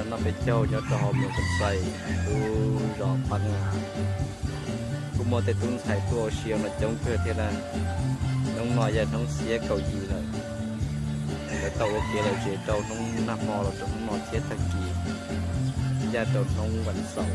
Noj peb caug nyob rau hauv Muas Koom Xais, lub zos Paj Nga. Kuj muaj tej tub ntxhais tuaj ua si no coob kawg thiab na. Hnub no yog hnub xiab kaum yim lawm. Lawv tau ua kev lom zem rau hnub nag hmo los rau hnub no thiab tag kis ncaj rau hnub vas xaum.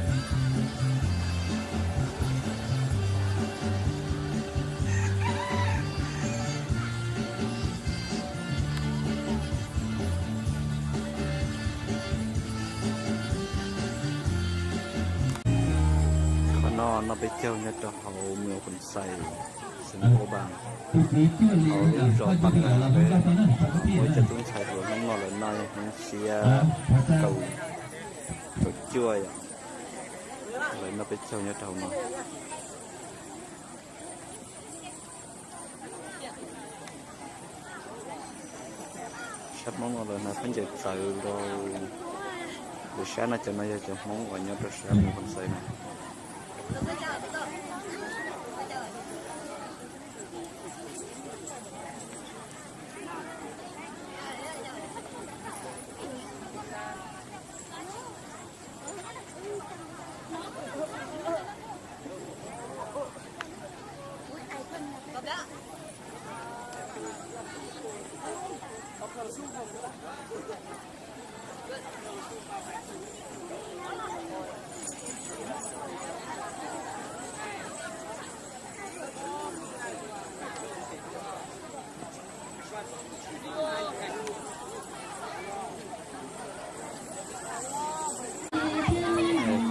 Qhov no noj peb caug nyob rau hauv Muas Koom Xais, xeev Huab Npas, hauv lub zos Paj Nga. Muaj ib co tub ntxhais hluas hnub no lawv noj hnub xiab kaum, kaum cuaj yom, lawv noj peb caug nyob rau hauv no. Sab Hmoob no lawv hnav khaub ncaws txawv rau, lub sab no cov no yog cov Hmoob uas nyob rau sab Muas Koom Xais na.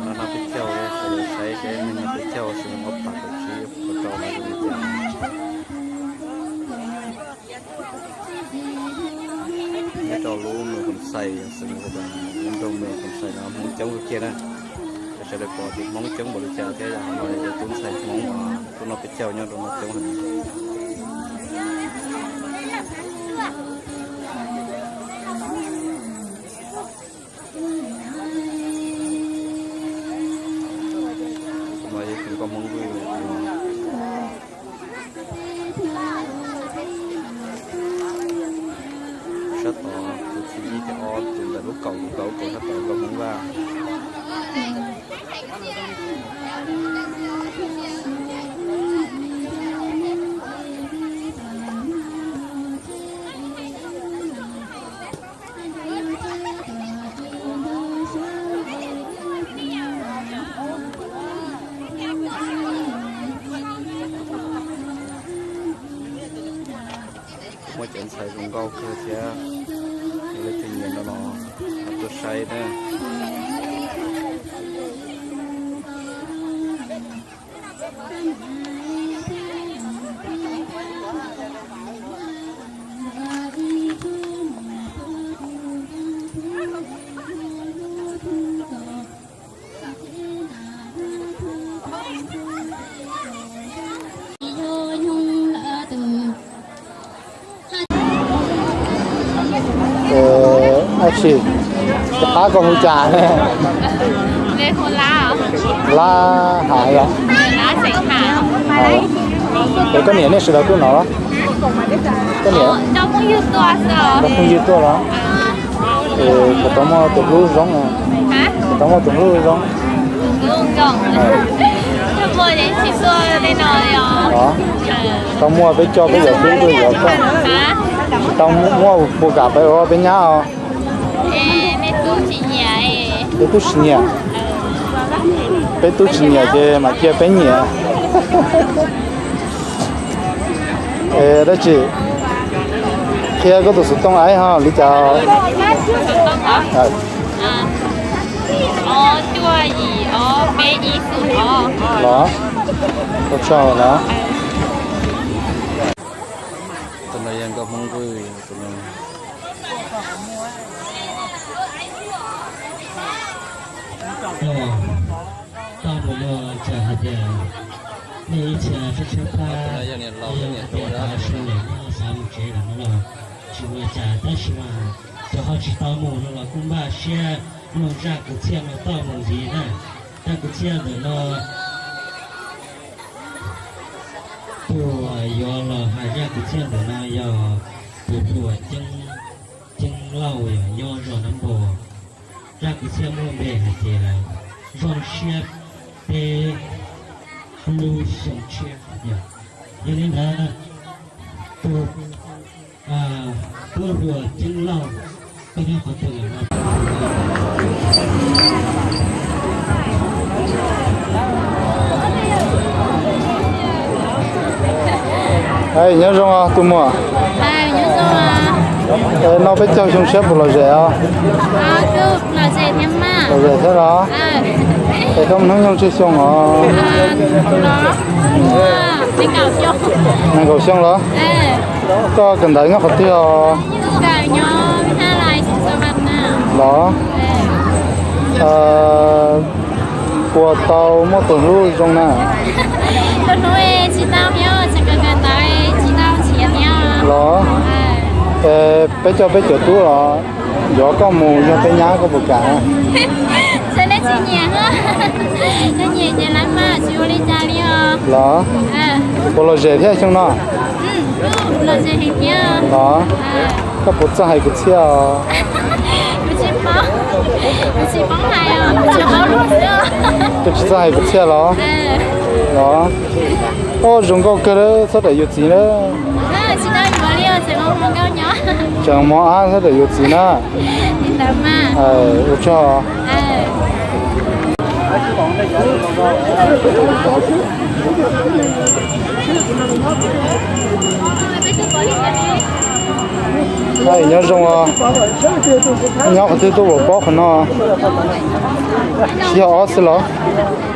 No noj peb caug, saib saib neeg noj peb caug, xwb ob phav kaum tsib, kaum rau no li cas. Nyob rau lub Muas Koom Xais, xeev Huab Npas, lub nroog Muas Koom Xais no Hmoob coob kawg kiag na. Sawv daws pom tias Hmoob coob npaum li cas thiab, yog hais tias tub ntxhais Hmoob tuaj noj peb caug nyob rau no coob heev. No yog tus nkauj Hmoob Vwj. Sab tod tus thib ib thib ob, tus ntawm lub kaum, tus kaum, tus kaum sab tod nkauj Hmoob Vaj. Muaj cov ntxhais zoo nkauj kawg thiab, yog leej twg nyiam no los tuaj saib na. Ab tsi, rov qab koj hu cas ne? Lab Ham los? Es koj niam nej sawv daws tuaj no los? Koj niam, cov phooj ywg tuaj los? Es puas tau muaj tus hlub zoo? Puas tau muaj tus hlub zoo? Tsis tau muaj, peb coj peb yuav hlub tuaj yuav koj. Tsis tau muaj puas kam peb ua peb nyab os? Peb tub tsis nyiam. Peb tub tsis nyiam ces mam cia peb nyiam. Es dab tsi, qhia koj tus xov tooj aib ho li cas? Los, ua tsaug los. Tus no yog nkauj Hmoob Vwj tus no. Tau mus no txawm hais tias nej ib txhia tshaib tshaib plab, yog hais tias xav mus Los tsis ua cas tab sis mas cov ho tsis tau mus no los kuj npaj siab mloog zaj kwv txhiaj no toj mus ntxiv na. Zaj kwv txhiaj ntawm no tus yuav los hais zaj kwv txhiaj ntawm no yog tus hluas Ceeb Lauj yog nyob zos Nab Npos. Zaj kwv txhiaj muaj npe hais tias zoo siab peb lub xyoo tshiab. Yog li ntawd tus tub hluas Ceeb Lauj, koj nyob qhov twg lawm no? Nyob zoo tus muam. Noj peb caug xyoo tshiab puas lom zem os? Lom zem thiab los? Es koj mus hnub nyoog tsawg xyoo os? Nees nkaum xyoo los? Koj kawm ntawv nyob qhov twg os? Los puas tau muaj tus hlub zoo na? Los peb coj peb cov tub los yuav koj mus yog peb nyab koj puas kam? Los puas lom zem thiab xyoo no? Los koj puas txawj hais kwv txhiaj os? Koj tsis txawj hais kwv txhiaj los? Los, o, zoo nkauj kawg, txhob rawm yuav txiv na. Tseem mos ab, txhob rawm yuav txiv na. Ua tsaug. Nyob zoo, nyob qhov twg tuaj puas paub qhov no? Tsis yog ob xwb los?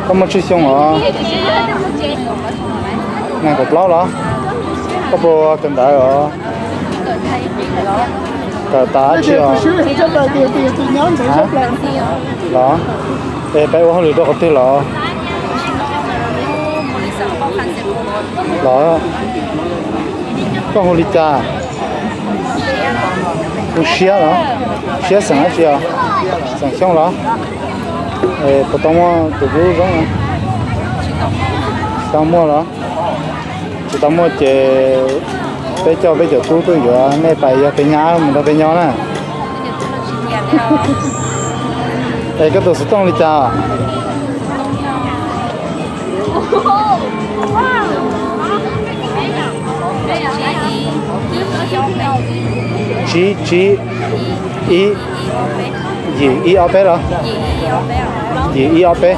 Koj muaj tsawg xyoo os? Nees nkaum plaub los? Koj puas kawm ntawv os? Kawm tas dab tsi os? Los, es peb ua hauj lwm rau qhov twg los? Los, koj hu li cas? Hu Siab los? Siab xeem dab tsi os? Xeem Xyooj los? Es puas tau muaj tus hlub zoo? Tsis tau muaj los? Tsis tau muaj ces peb coj peb cov tub tuaj yuav nej pais yog peb nyab mus nrog peb nyob na. Es koj tus xov tooj li cas? Tsib tsib ib, yim ib ob peb los? Yim ib ob peb.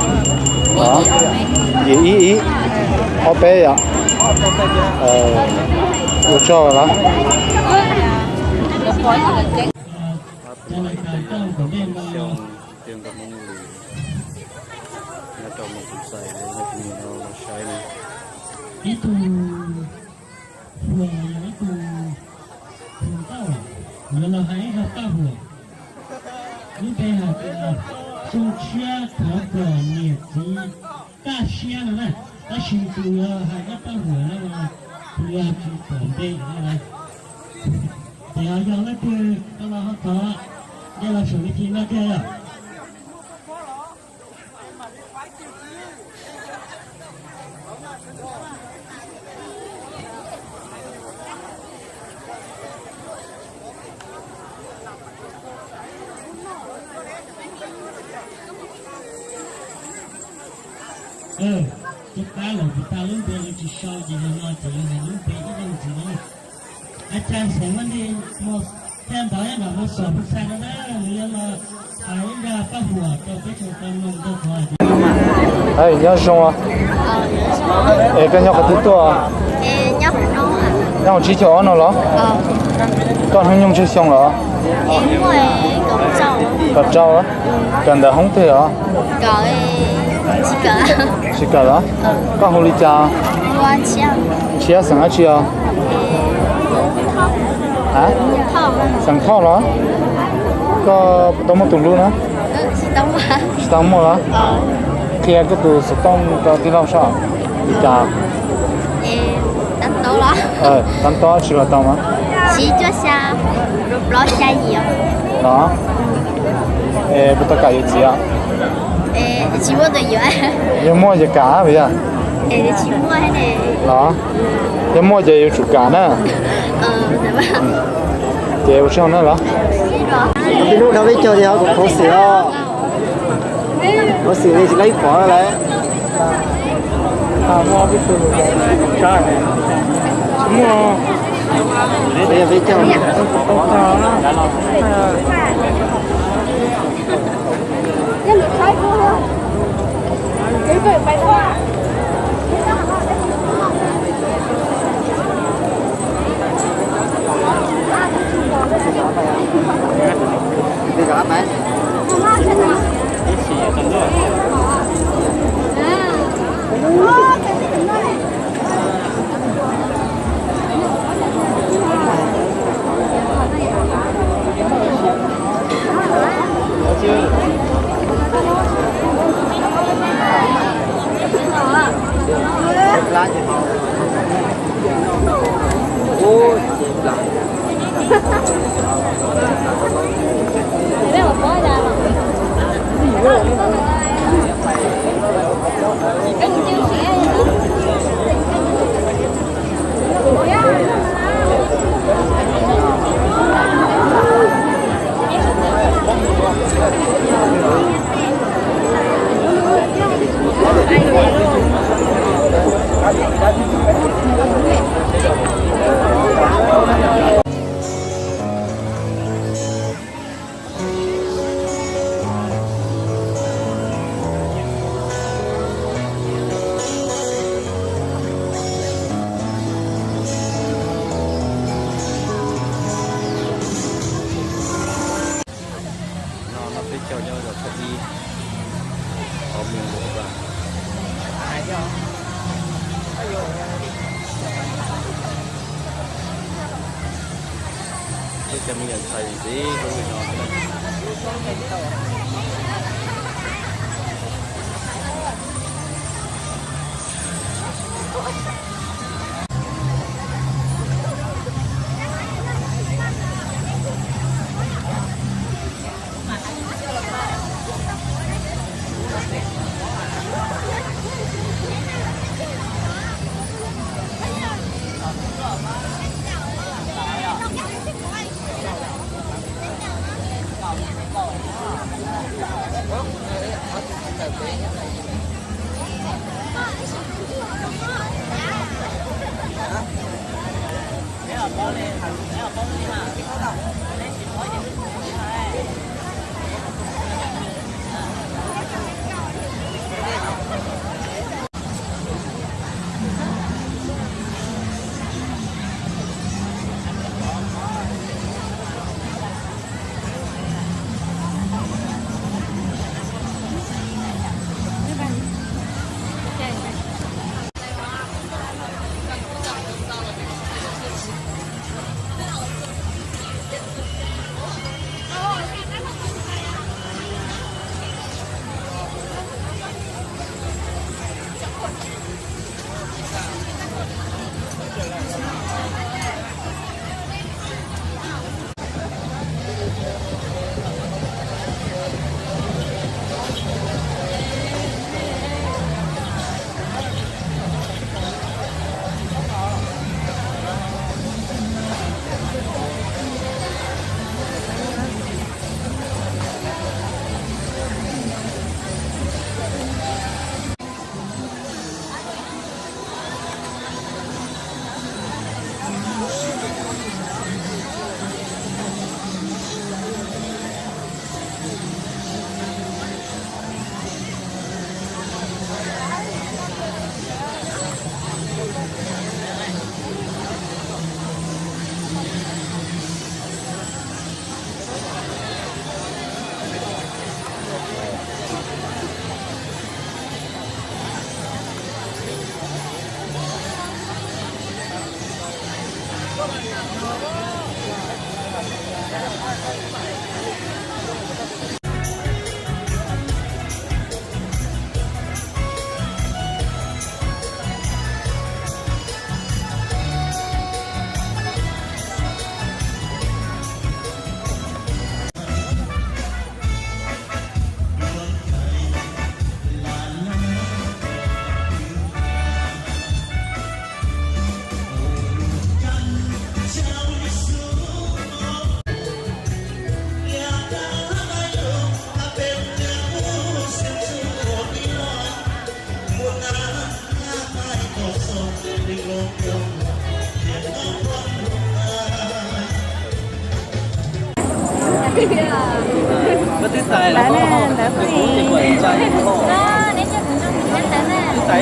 Yim ib ib ob peb yom. Ua tsaug los. Ib tug hluas yog ib tug hluas nkauj, yuav los hais ib zaj paj huam. Lub npe hais tias xyoo tshiab thov kom niam txiv kaj siab no na. Tab sis tus yuav hais zaj paj huam no los tus yuav tsis pom npe no na. Ces yog leej twg koj los ho thov, nej los saum me ci no kiag yom. Tub qab los kuv tag lub npe los tsis sau ces yog no ces yog hais lub npe ib leeg ntxiv no. Ab tsa xeem vaj ntej mus thiaj ntawd mam mus xom hu xais no na, nws yog los hais ib zaj paj huam rau peb tsoom tau mloog tau qhov. Nyob zoo. Es koj nyob qhov twg tuaj? Nyob hauv tsib caug ob no los? Koj hnub nyoog tsawg xyoo los? Kaum rau. Kawm ntawv hoob twg os? Tsis kawm los? Koj hu li cas? Ntshiab xeem dab tsi os? Xeem Thoj los? Koj puas tau muaj tus hlub na? Tsis tau muaj los? Qhia koj tus xov tooj rau tij laug saib li cas. Tab tom tsis los tau mas. Siv cuaj xya, plaub xya yim. Los, es puas tau kam yuav txiv os? Tsis muaj tus yuav. Yog muaj ces kam puas yog? Tsis muaj ne. Los, yog muaj ces yuav tsum kam na. Ces ua tsaug na los. Tib hnub dhau peb caug ces ho kuv khuv xim os. Khuv xim li tsis laib pom lawm. Peb caug. No, no peb caug nyob zos thaj ib, qhov mus ua peb cov me nyuam ntxhais ntxiv lub no.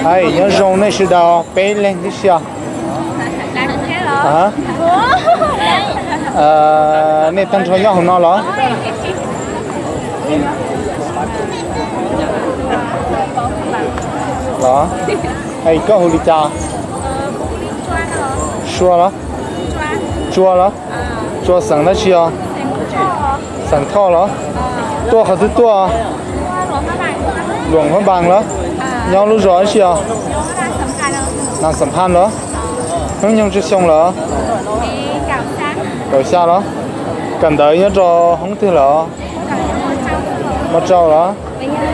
Hais nyob zoo nej sawv daws peb leeg tib si os. Nej tag nrho nyob hauv no los? Los, es koj hu li cas? Sua los? Tsua los? Tsua xeem dab tsi os? Xeem Thoj los? Tuaj qhov twg tuaj? Luam Hmoob Npas los? Nyob lub zos dab tsi os? Nas Xam Phaj los? Hnub nyoog tsawg xyoo lawm? Kaum xya los? Kawm ntawv nyob rau hoob twg lawm? Mos rau los?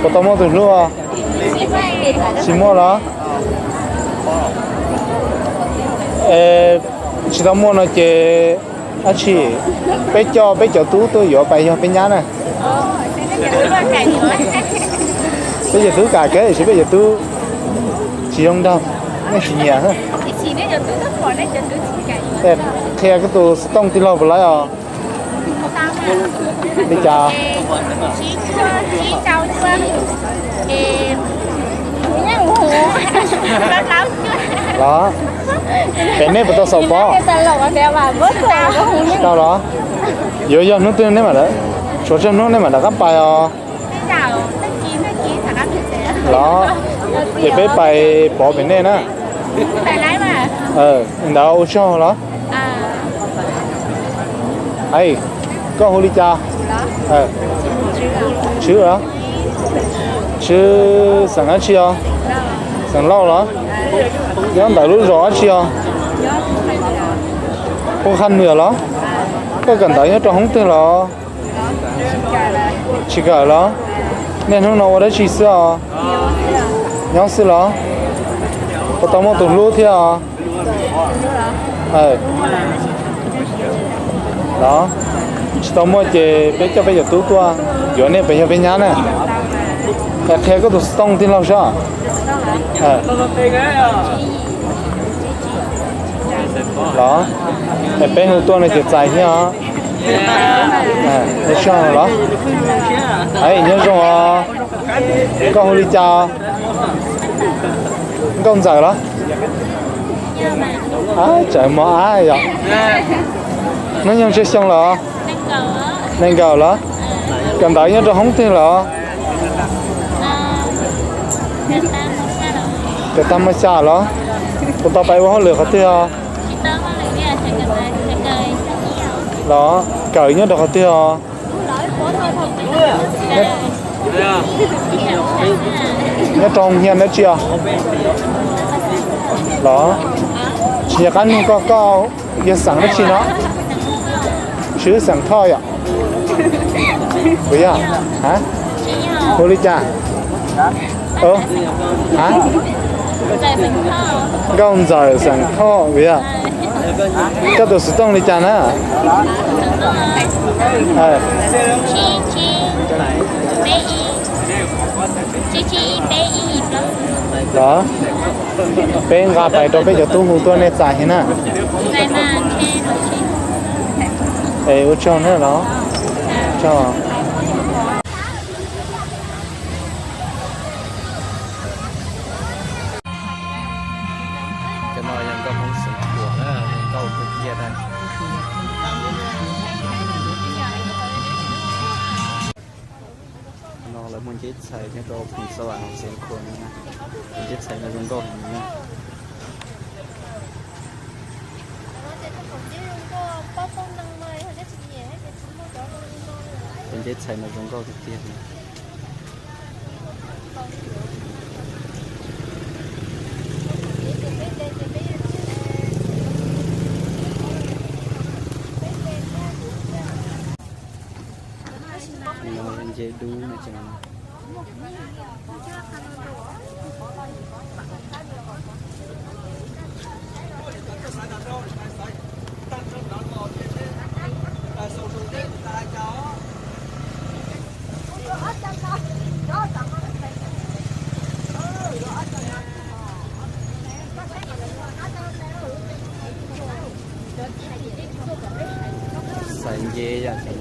Puas tau muaj tus hlub? Tsis muaj los? Es tsis tau muaj no ces dab tsi, peb coj peb cov tub tuaj yuav pais yog peb nyab na. Peb cov tub kam kawg, tiam sis peb cov tub tsis zoo nraug, nej tsis nyiam. Qhia koj tus xov tooj tij laug puas laib os? Li cas? Los, pem nej puas tau xaus pob? Tsis tau los? Yuav yog hnub twg nej mam, tshuav tsawg hnub nej mam rov qab pais os. Los, ces peb pais pov pem nej na. Ntawd ua tsaug los. Hais, koj hu li cas? Tswb los? Tswb xeem dab tsi os? Xeem Lauj los? Nyob ntawm lub zos dab tsi os? Hu Qhaj Nws los? Koj kawm ntawv nyob rau hoob twg los? Tsis kawm los? Niaj hnub no ua dab tsi xwb os? Nyob xwb los? Puas tau muaj tus hlub thiab os? Los, tsis tau muaj ces peb coj peb cov tub tuaj yuav nej pais yog peb nyab na. Es qhia koj tus xov tooj tij laug saib. Los, es peb hu tuaj no ces txais thiab os. Los, nyob zoo os. Koj hu li cas? Nkauj Ntxawm los? Ab, tsawv mos ab yom. Hnub nyoog tsawg xyoo lawm? Nees nkaum los? Kawm ntawv nyob rau hoob twg lawm? Kawm tag mos xya los? Puas tau pais ua hauj lwm qhov twg os? Los, kawm nyob rau qhov twg os? Nyob rau hoo hias dab tsi os? Los, tsis nco qab nug koj, koj yog xeem dab tsi no? Tswb xeem Thoj yom? Puas yog? Hu li cas? Nkauj Ntxawm xeem Thoj puas yog? Koj tus xov tooj li cas na? Los, peb nqa pais rau peb cov tub hu tuaj nej txais thiab na. Es ua tsaug na los. Tsaug. Cov no yog nkauj Hmoob xeem Khuam na, nkauj kawg kiag na. No lawv muaj nceb txhais nyob rau Phoos Xab Vam xeem Khuam no na. Nceb txhais no zoo nkauj heev na. Cov nceb txhais no zoo nkauj tiag tiag li. No nceb dub no ces. Xaiv nceb yom, xaiv